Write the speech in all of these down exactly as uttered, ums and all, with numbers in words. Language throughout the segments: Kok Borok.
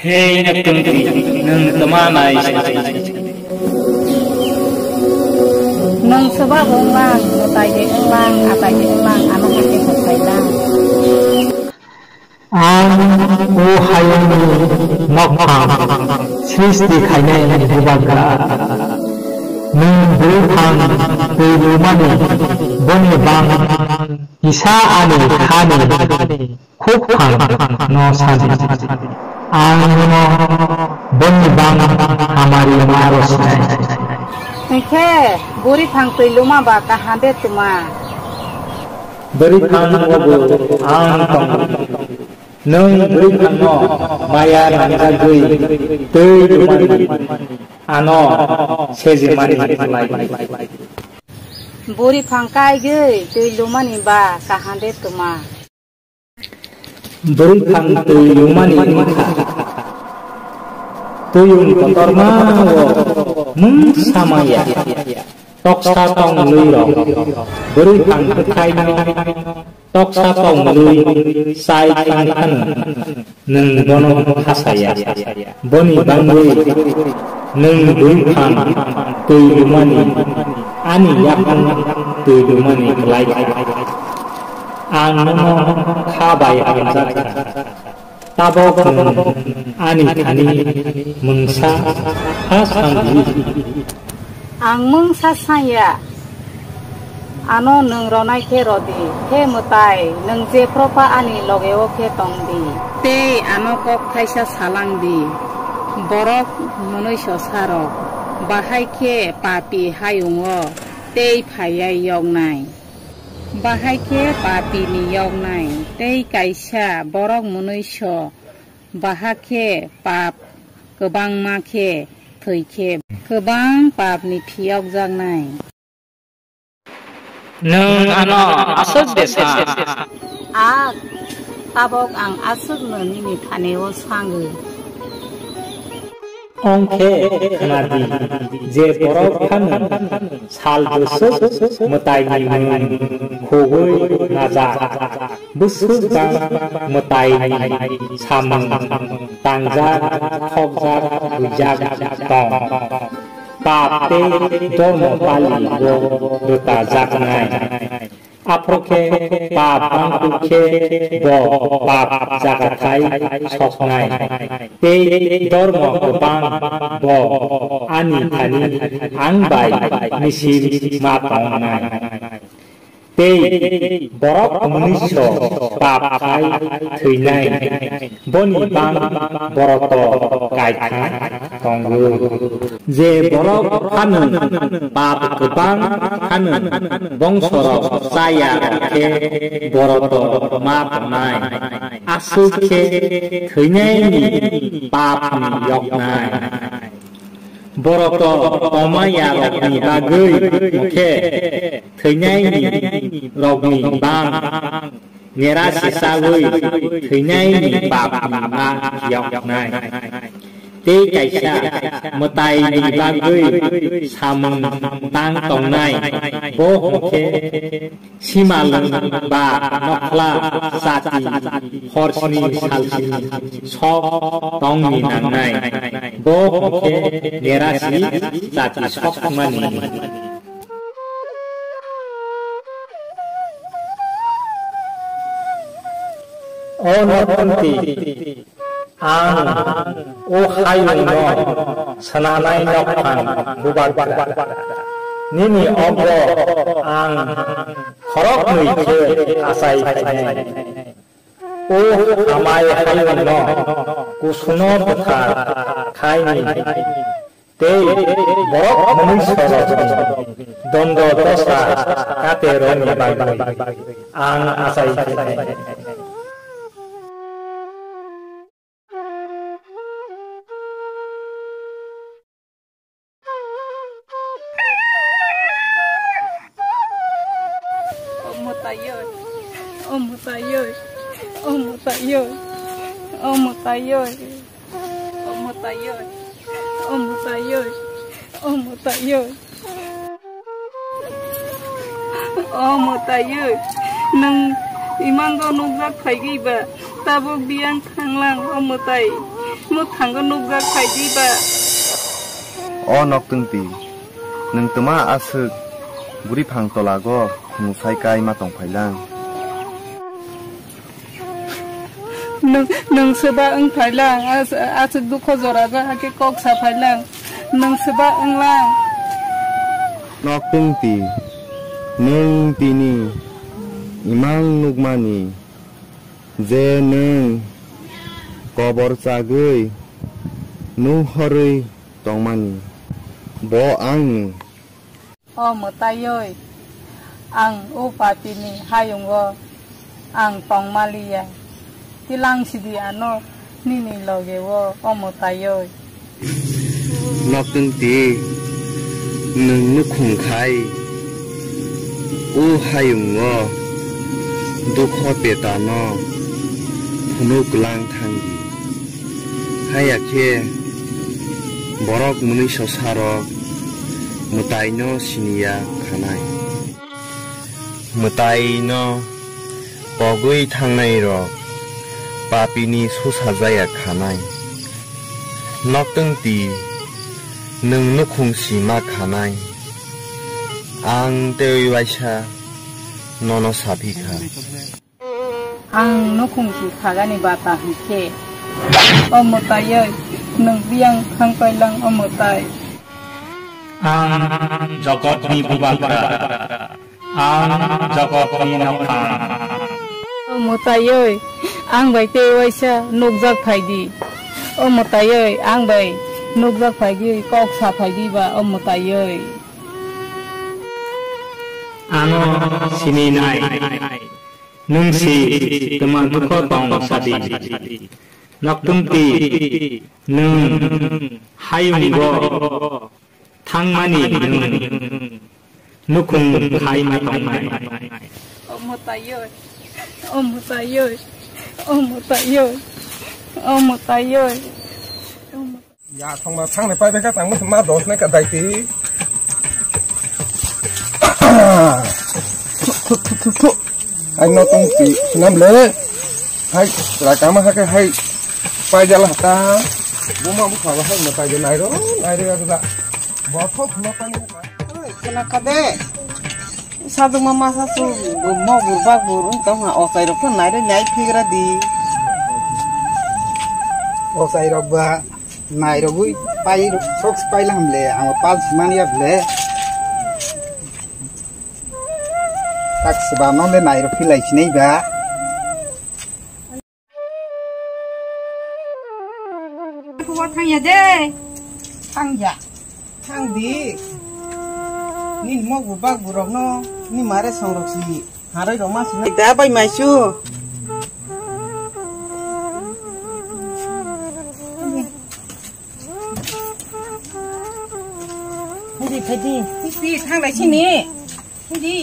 Hei, nokthung twi, nwng tma nai? Nwng swbabo wnglang, mwtai de wnglang, atai de wnglang, ano hakhe mwtai lang. Ang o hayungni nokphang srishti khainai Bubagra. Nwng bwrwi phang twi lumani boni bang kisa ani khani khuk phang no sadi. Ang nono boni bang hamari ma rw sinai. Hwnkhe bwrwi phang twi luma ba kaham de tuma? Bwrwi phang o bo ang tongo. Nwng bwrwi phangno maya nangjagwi twi lumani ano sejimani lai. Bwrwi phang kaigwi twi lumani ba kaham de tuma? Bwrwi phang twi lumani wngkha twiyung kotorma o mungsa maya. Toksa tongmwlwirok bwrwi phang bwthaino toksa tongmwlwi chai thang phano nwng bono khasaya. Boni bangwi nwng bwrwi phang twi lumani ani yakung twi lumani kwlai kha. Ang nono kha bai hamjak kha. Tabok nwng ani thani mungsa ha sandi. Ang mungsa sanya, ano nwng ronai khe rw di, he mwtai, nwng jephru pha ani loge o khe tong di. Tei ano kok thaisa salang di, borok mwnwiso sa rw, bahai khe papi hayung o tei phaiya yoknai. Bahai khe papini yoknai, tei kaisa borok mwnwiso baha khe pap kwbangma khe thwi khe kwbang papni phiyokjaknai. Nwng ano aswk de sa? Ak, tabok ang aswkno nini thani-o sangwi. Ong khe khna di je borok phano sal bwswk mwtaini mung khugwi najak, bwswk bang mwtaini samung tangjak, khokjak, huijak tong. Pap tei dormo pali bo rwtajaknai. Aphuru khe pap bangkuk khe bo pap jagathai soknai, tei dormo kwbang bo ani thani ang bai misil ma tongnai. Tei borok mwnwiso pap khai thwinai. Boni bang borok to kaithang tongo. Je borok phano pap kwbang phano bongsorok chaya khe borok to ma tongnai. Aswk khe thwinaini papni yoknai. Borok to omayarokni bagwi khe thwinaini rokni bang nera sisawi thwinaini papni ma yoknai. Tei kaisa mwtaini bagwi samung tang tongnai, bo hwnkhe simalwng ba nokhla chati horsni salsni sok tongni nangnai, bo hwnkhe nerasi chati sokmani. O nokhunti, ang o hayungno swnanai nokphang Bubagra. Nini ogo ang khoroknwi khe achai khainai. O hamai hayungno kusuno bwthar khaini. Tei borok mwnwisorokni dondo dosa kateroni bagwi ang achai khainai. O mwtai oi, o mwtai oi, o mwtai oi, o mwtai oi. O mwtai oi, o mwtai oi, o mwtai oi. O mwtai oi, nwng imango nukjak phaigwi ba, tabuk biyang thanglang o mwtai. Thango nukjak phai di ba. O noktwng twi, nwng twma aswk bwrwi phang tolago musai kai ma tong phai lang? Nwng, nwng swba wng phai lang, as-, aswk dukho jora go hakhe kok sa phai lang, nwng swba wng lang. Noktwng twi, nwng tini imang nukmani je nwng kobor chagwi nunghorwi tongmani, bo angni. O mwtaioi, ang o papini hayungo ang tongmaliya. Tilang sidi ano nini loge o, o mwtaioi. Noktwng twi, nwng nukhung khai o hayungo dukho petano phunuk lang thangdi. Haiya khe borok mwnwi sosarok mwtaino siniya khanai. Mwtaino pogwi thangnairok papini susa jaya khanai. Noktwng twi nwng nukhung sima khanai. Ang tei waisa nono saphi kha. Ang nukhung si khagani bata hwnkhe, o mwtaioi, nwng biyang thang pailang o mwtai. Ang jogotni bubagra, ang jogotni nokhang. O mwtaioi, ang bai tei waisa nukjak phai di. O mwtaioi, ang bai nukjak phai di, kok sa phai di ba, o mwtaioi. Ano sininai. Nwng si twma dukho tong sadi. Noktwng twi nwng hayungo thangmani nwng nukhung khai ma tongnai. O mwtaioi, o mwtaioi, o mwtaioi, o mwtaioi. Ya, thangma thangnai pai bai kha, tangma ma dos nai ka daiti. Thu, thu, thu, thu. Ai, no tong ti, sinam le. Hai, ra kama ha ke hai. Pai jala ta. Buma bu kha hai, ma pai nai ro, nai ro ya da. Bo thok no pani ha. Kena kade. Sadung mama sasu mo burbak burung tong ha, ochai rok nai ro nai phigra di. Ochai rok ba. Nairogwi pai sok pai la hamle, ang pas mani ya ble. Tak seba no le nairok philai sinai ba. Kuwa thangya de. Thangya. Thangdi. Ni mo bu bak bu rok no, ni mare song rok si. Haroi rok ma sini. Da bai maisu. Phaidi, phaidi. Phaidi, thanglai sini. Phaidi.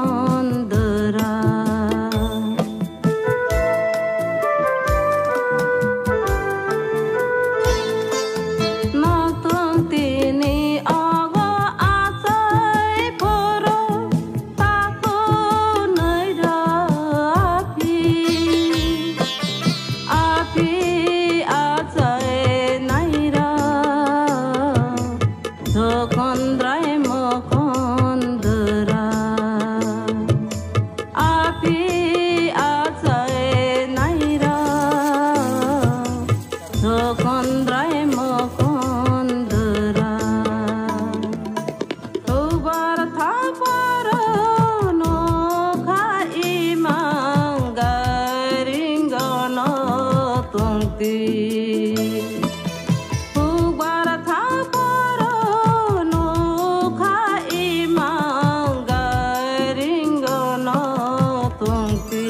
Kondra. Nokthung tini ogo achai phuru takhuk nwi rw aphi. Aphi achai nai rw. Sukundrai Mukundra. Aphi achai nai rw. Sukundrai Mukundra. Hubar thaparo nokha imang garingono tongti. Hubar thaparo nokha imang garingono tongti.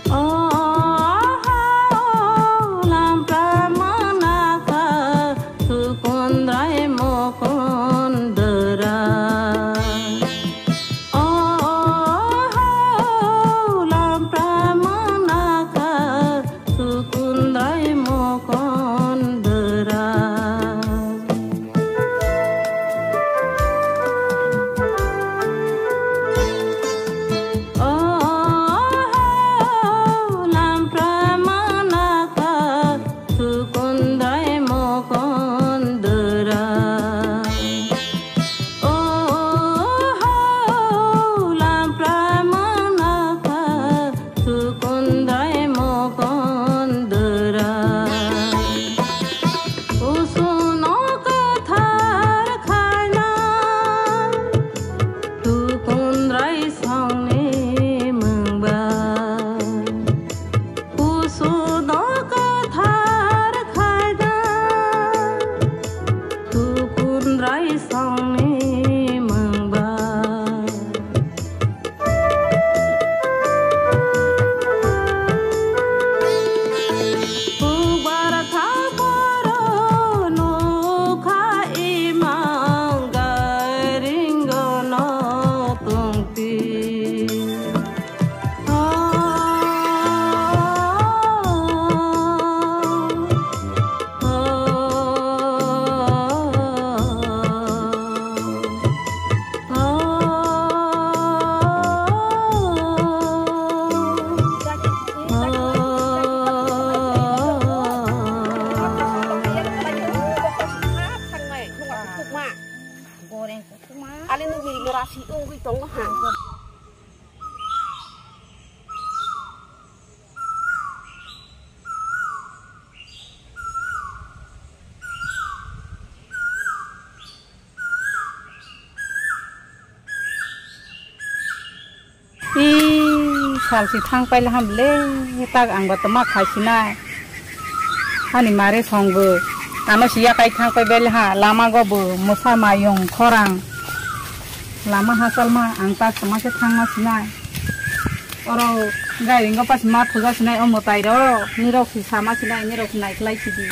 Oho, lampra manakha, Sukundrai Mukundra. Oho, lampra manakha, Sukundrai Mukundra. Oho, lampra manakha, Sukundrai Mukundra. Oho, lampra manakha, Sukundrai Mukundra. Kusuno kwthar khaina, Sukundrai songni mungba. Kusuno kwthar khaina, Sukundrai songni mungba. Hubar thaparo nokha imang garingono tongti. Ale nugni rasi ungwi tongo ha. Ee, salsi thang paile ham le, tak ang bo toma khai sinai. Ani mare songbo. Ano si yakai thang pai bele ha, lama go bo, mosa mayung, khorang. Lama hasalma, ang tak toma se thangma sinai. Oro gairing go pas ma thuga sinai, o motai ro, nirok si sama sinai, nirok si naiklai sidi.